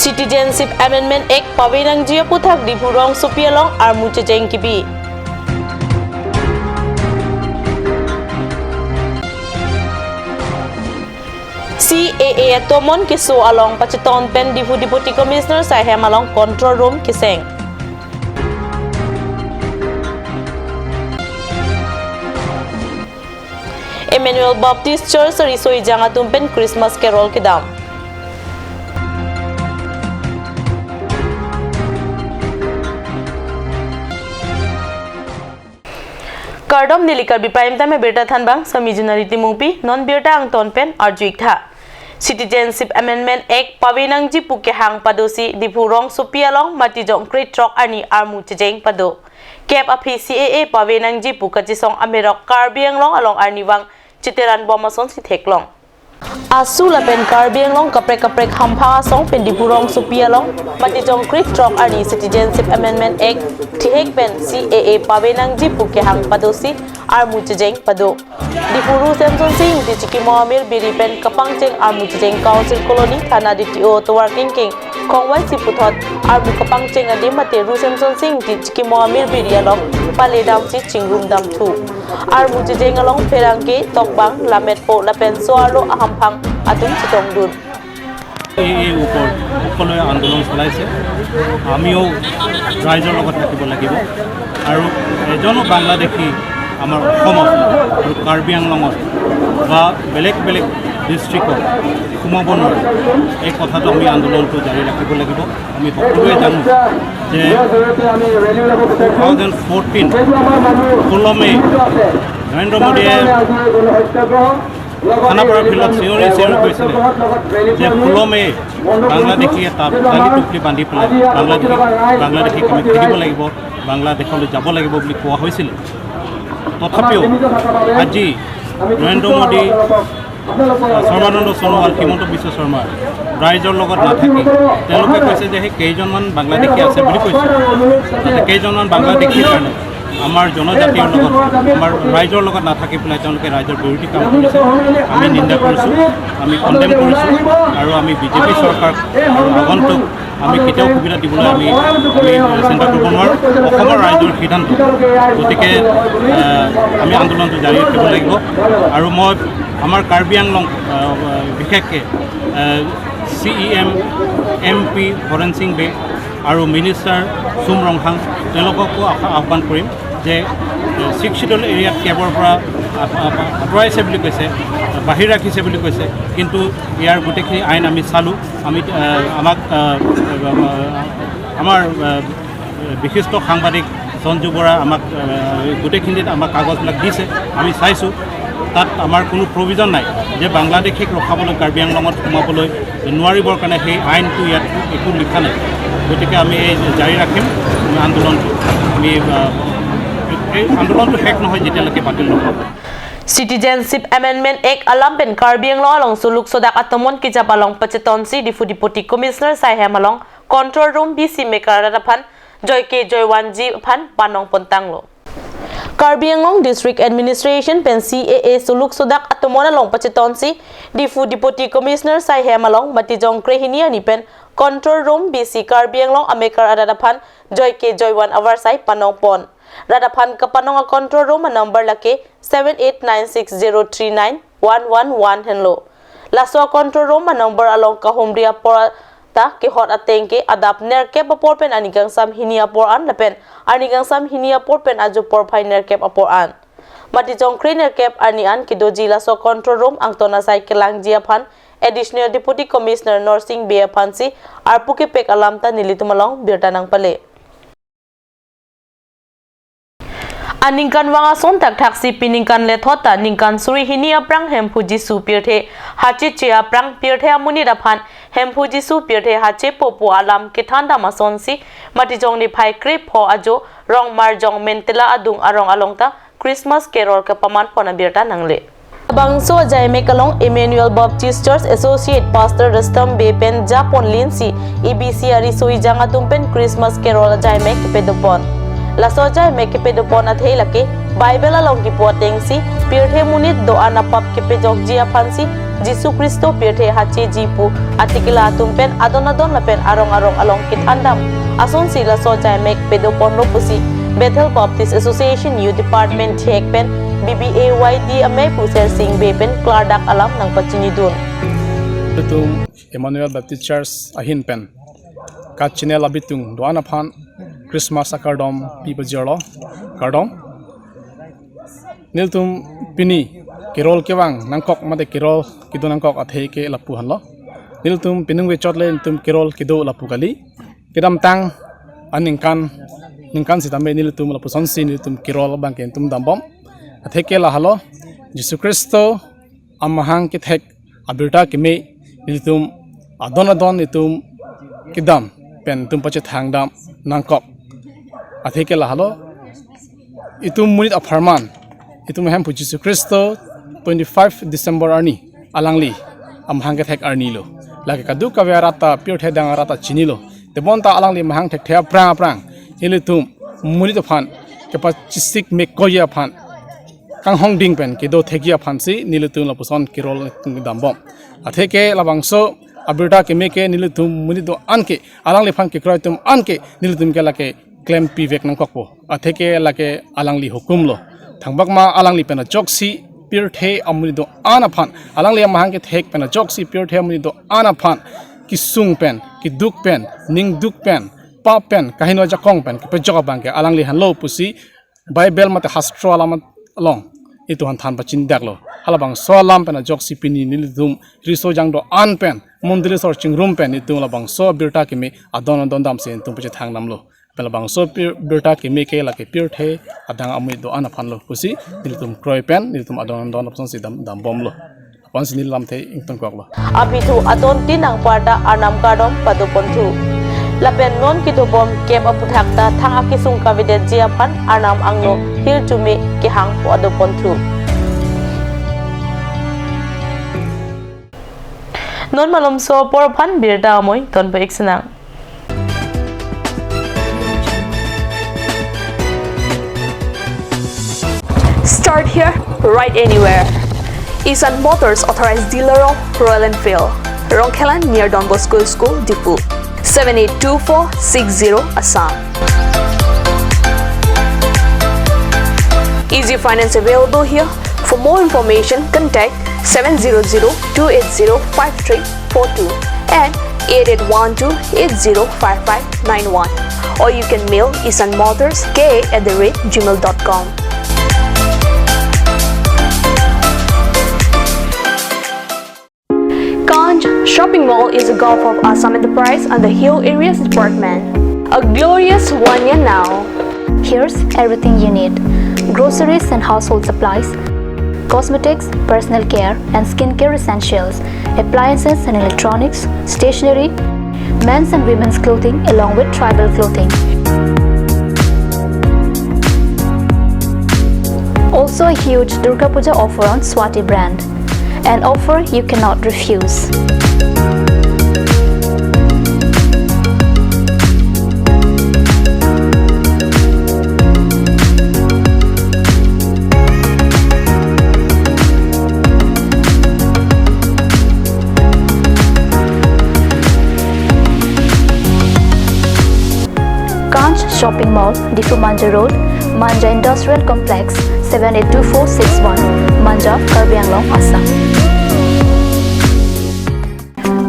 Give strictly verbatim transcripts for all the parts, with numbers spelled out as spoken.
Citizenship Amendment Act pave nangji aputhak Diphu rongsopi along armu checheng kibi. C A A atomon keso along pacheton pen Diphu Deputy Commissioner saihem along control room keseng. Emmanuel Baptist Church riso ejang atum pen Christmas Carol kedam. Kardom, neli Karbi Prime Time abirta thanbang, Sami Junari Timungpi, non birta angton pen arju-ik tha. Citizenship Amendment Act pave nangji pu kehang padosi Diphu rongsopi along Matijong krethrok arni armu checheng pado. Kep aphi C A A pave nangji pu kachesong amerok Karbi Anglong along arnivang cheteran bom asonsi theklong. ASU lapen Karbi Anglong kaprek kaprek hamphang asong pen Diphu rongsopi along Matijong krethrok arni Citizenship Amendment Act thihek pen C A A pave nangji pu kehang padosi armu checheng pado. Diphu Ru Semsonsing Ingti chikimo amir biri pen kapangcheng armu checheng Council Colony thana D T O tovar kengkeng khongwaisi puthot armu kapangcheng adim mate Ru Semsonsing Ingti chikimo amir biri along pale damsi chingrum damthu. Armu checheng along pherangke, tokbang, lametpo lapen so-arlo ahamphang atum chetongdun. এই, এই ওপৰত সকলোৱে আন্দোলন চলাইছে। আমিও ৰাইজৰ লগত থাকিব লাগিব। আৰু এজনো বাংলাদেশী আমাৰ অসমত আৰু কাৰ্বি আংলঙত বা বেলেগ বেলেগ ডিষ্ট্ৰিক্টত সোমাব নোৱাৰে। এই কথাটো আমি আন্দোলনটো জাৰি ৰাখিব লাগিব। আমি সকলোৱে জানো যে টু থাউজেণ্ড ফ'ৰটিন ষোল্ল মে নৰেন্দ্ৰ মোদীয়ে খানাপাৰা ফিল্ডত চিঞৰি চিঞৰি কৈছিলে যে ষোল্ল মে বাংলাদেশী এটাত দালি টুপলি বান্ধি পেলাই বাংলাদেশী, বাংলাদেশীক আমি খেদিব লাগিব, বাংলাদেশলৈ যাব লাগিব বুলি কোৱা হৈছিলে। তথাপিও আজি নৰেন্দ্ৰ মোদী, সৰ্বানন্দ সোণোৱাল, হিমন্ত বিশ্ব শৰ্মা ৰাইজৰ লগত নাথাকি তেওঁলোকে কৈছে যে সেই কেইজনমান বাংলাদেশী আছে বুলি কৈছে। যাতে কেইজনমান বাংলাদেশীৰ কাৰণে আমাৰ জনজাতিৰ লগত, আমাৰ ৰাইজৰ লগত নাথাকি পেলাই তেওঁলোকে ৰাইজৰ বিৰোধী কাম কৰিছে। আমি নিন্দা কৰিছোঁ, আমি কণ্ডেম কৰিছোঁ আৰু আমি বিজেপি চৰকাৰ আৰু আগন্তুক আমি কেতিয়াও সুবিধা দিবলৈ আমি, আমি চিন্তা কৰিব নোৱাৰোঁ। অসমৰ ৰাইজৰ সিদ্ধান্ত। গতিকে, আহ, আমি আন্দোলনটো জাৰি ৰাখিব লাগিব। আৰু মই আমাৰ কাৰ্বি আংলং, আহ, বিশেষকৈ, আহ, C E M, M P Horen Sing Bey আৰু মিনিষ্টাৰ চুম ৰংহাং তেওঁলোককো আহ্বা-, আহ্বান কৰিম যে, আহ, ছিক্স শ্বিডিউল এৰিয়াত কেবৰ পৰা আঁত-, আঁত-, আঁতৰাইছে বুলি কৈছে, বাহিৰ ৰাখিছে বুলি কৈছে, কিন্তু ইয়াৰ গোটেইখিনি আইন আমি চালোঁ। আমি, আহ, আমাক, আহ, আমাৰ, আহ, বিশিষ্ট সাংবাদিক সঞ্জু বৰা আমাক, আহ, গোটেইখিনিত আমাক কাগজবিলাক দিছে, আমি চাইছোঁ। তাত আমাৰ কোনো প্ৰভিজন নাই যে বাংলাদেশীক ৰখাবলৈ, কাৰ্বি আংলঙত সোমাবলৈ নোৱাৰিবৰ কাৰণে সেই আইনটো ইয়াত একো লিখা নাই। গতিকে আমি এই জাৰি ৰাখিম আন্দোলনটো। আমি, আহ, এই আন্দোলনটো শেষ নহয় যেতিয়ালৈকে বাতিল নহয়। Citizenship Amendment Act alam pen Karbi Anglong along suluk sodak atomon kejap along pachetonsi Diphu Deputy Commissioner saihem along control room bisi mekar arat aphan joike joiwanji aphan panong pontanglo. Karbi Anglong District Administration pen C A A suluk sodak atomon along pachetonsi Diphu Deputy Commissioner saihem along Matijong krehini arni pen control room bisi Karbi Anglong amekar arat aphan joike joiwan avarsai panong pon. Rat aphan kapanong a control room a number lake seven eight nine six zero three nine one one one henlo. Laso a control room a number along kahumri apor ta kehot ateng ke adap nerkep apor pen arni kangsam hini apor an lapen arni kangsam hini apor pen ajo porphai nerkep apor an. Matijong kre nerkep arni an kedoji laso control room angton asai kelangji aphan Additional Deputy Commissioner Norsing Bey aphansi arpu kepek alam ta nelitum along birta nangpale. Aningkanvang ason thakthaksi pi ningkan lethot ta ningkan suri hini aphrang Hemphu Jisu pirthe hacheche aphrang pirthe amonit aphan Hemphu Jisu pirthe hachepo pu alam kethan dam asonsi Matijong niphai krepho ajo Rongmarjong Mentela adung arong along ta Christmas Carol kepaman pon abirta nangle. Labangso ajaimek along Emmanuel Baptist Church Associate Pastor Rustom Bey pen japon linsi E B C ariso ejang atum pen Christmas Carol ajaimek kepadopon. Laso ajaimek kepadopon athe lake Bible along kipu atengsi pirthe monit do-an apap kepejokji aphansi Jisu Khristo pirthe hacheji pu athekela atum pen adon adon lapen arong arong along kethandam asonsi laso jaimek pedoponlo pusi Bethel Baptist Association Youth Department thek pen B B A Y D amei pu Sersing Bey pen klardak alam nangpachinidun. Ilitum Emmanuel Baptist Church ahin pen kachini labitung do-an aphan Christmas akardom pipajirlo, kardom. Nelitum pini kerol kevang nangkok mate kerol kedo nangkok athe ke lapu henlo. Nelitum pinung vechot le nelitum kerol kedo lapu kali. Kedamtang aningkan, ningkan sitame nelitum lapusonsi nelitum kerol abang ke nelitum dambom. Athe ke lahelo, Jisu Khristo amahang kethek abirta keme nelitum adon adon nelitum kedam pen nelitum pachethangdam nangkok. Athe ke lahelo, itum monit apharman, itum ahemphu Jisu Khristo twenty-five December arni alangli amahang kethek arni lo. Lake kadokave arat ta pirthe adang arat ta chinilo. Tebonta alangli mahang thekthe aphrang aphrang ilitum monit aphan kepachisik mekoji aphan kanghongding pen kedo thekji aphansi nelitum lapuson kerol dambom. Athe ke labangso abirta keme ke nelitum monit do-an ke alangliphan kekroi atum an ke nelitum ke lake klempivek nangkokpo. Athe ke lake alangli hukum lo. Thangbak ma alangli pen ajoksi pirthe amonit do-an aphan, alangli amahang kethek pen ajoksi pirthe amonit do-an aphan kesung pen, keduk pen, ningduk pen, pap pen, kaheno ajakong pen kepajok abang ke alangli henlo pusi Bible mate hastro alam along itum aphan than pachinidaklo. Halabangso alam pen ajoksi pini nelitum riso jang do-an pen mondoli sor chingrum pen itum labangso abirta keme adon adon damsi itum pachethangdamlo. Pen labangso pir-, birta keme ke lake pirthe adang amonit do-an aphan lo pusi nelitum kroi pen nelitum adon adon aphansi dam, dambomlo. Aphansi neli lamthe ingtungkoklo. Aphi thu adon tin nangparta Arnam kardom padoponthu. Lapen non kedobom kep aputhak ta thang akesung kavedetji aphan Arnam angno hirjume kehang padoponthu. Non malomso apor aphan birta amoi tonpo-ik sinang. Start here, ride anywhere. Isan Motors authorized dealer of Royal Enfield, Rongkhelan near Don Bosco School, Diphu, seven eight two four six zero, Assam. Easy finance available here. For more information, contact seven zero zero two eight zero five three four two and eight eight one two eight zero five five nine one, or you can mail isan motors K A at the rate gmail dot com. Kanj Shopping Mall is a gulf of Assam Enterprise and the Hill Areas Department. A glorious one year now. Here's everything you need: groceries and household supplies, cosmetics, personal care and skincare essentials, appliances and electronics, stationery, men's and women's clothing along with tribal clothing. Also a huge Durga Puja offer on Swati brand. An offer you cannot refuse. Kanj Shopping Mall, Diphu Manja Road, Manja Industrial Complex, seven eight two four six one, Manja, Karbi Anglong, Assam.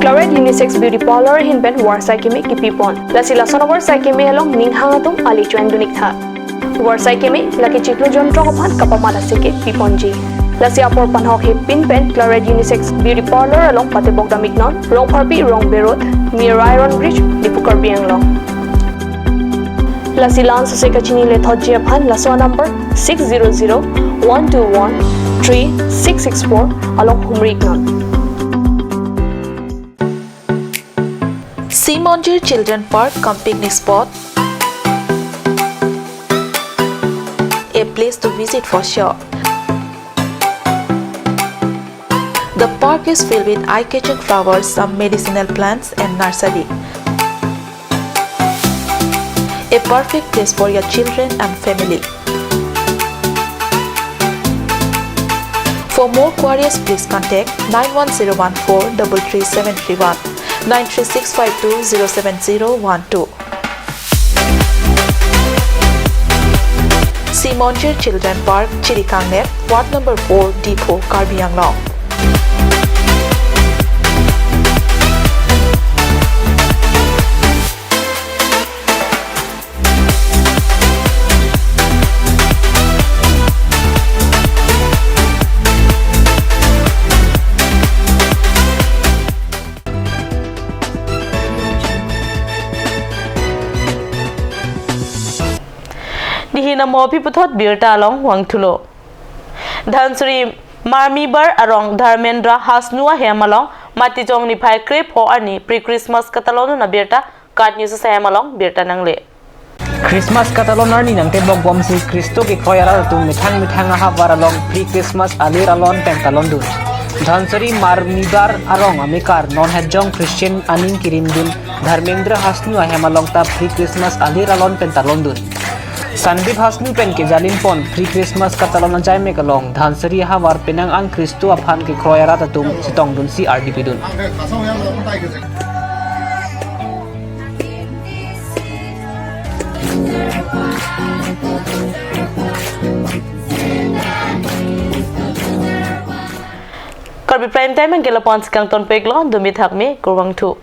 Claret Unisex Beauty Parlour ahin pen varsai keme kipipon. Lasi lason avarsai keme along ning hang atum ali choin dun-ik tha. Varsai keme lake chiklo jonthrok aphan kapamat aseke piponji. Lasi apor panhok hepin pen Claret Unisex Beauty Parlour along patebok dam-iknon, Rongpharpi Rongbe Road, near Iron Bridge, Diphu, Karbi Anglong. Lasi la-an sose kachini lethotji aphan laso number six zero zero one two one three six six four along humri-iknon. Simonjir Children Park cum picnic spot, a place to visit for sure. The park is filled with eye-catching flowers, some medicinal plants and nursery. A perfect place for your children and family. For For more queries, please contact nine one zero one four double three seven three one, nine three six five two zero seven zero one two. Simonjir Children Park, Chirikangnet, Ward number four, Diphu, Karbi Anglong. Nihin amo aphi puthot birta along vangthulo. Dhansiri Marmibar arong Dharmendra Hasnu ahem along Matijong niphai krepho arni pre-Christmas katalon abirta KAT News ahem along birta nangle. Christmas katalon arni nangtebok bomsi Khristo kekroi arat atum methang methang ahavar along pre-Christmas alir alon pen talondun. Dhansiri Marmibar arong amekar non Hejong Christian aning kirimdun Dharmendra Hasnu ahem along ta pre-Christmas alir alon pen talondun. Sandip Hasnu pen kejalinpon pre-Christmas katalon ajaimek along Dhansiri ahavar penang an Khristo aphan kekroi arat atum chetongdunsi ardi pidun. Karbi Prime Time anke lapu-an si kangtonpiklo, dumi thakmi, kurvangthu.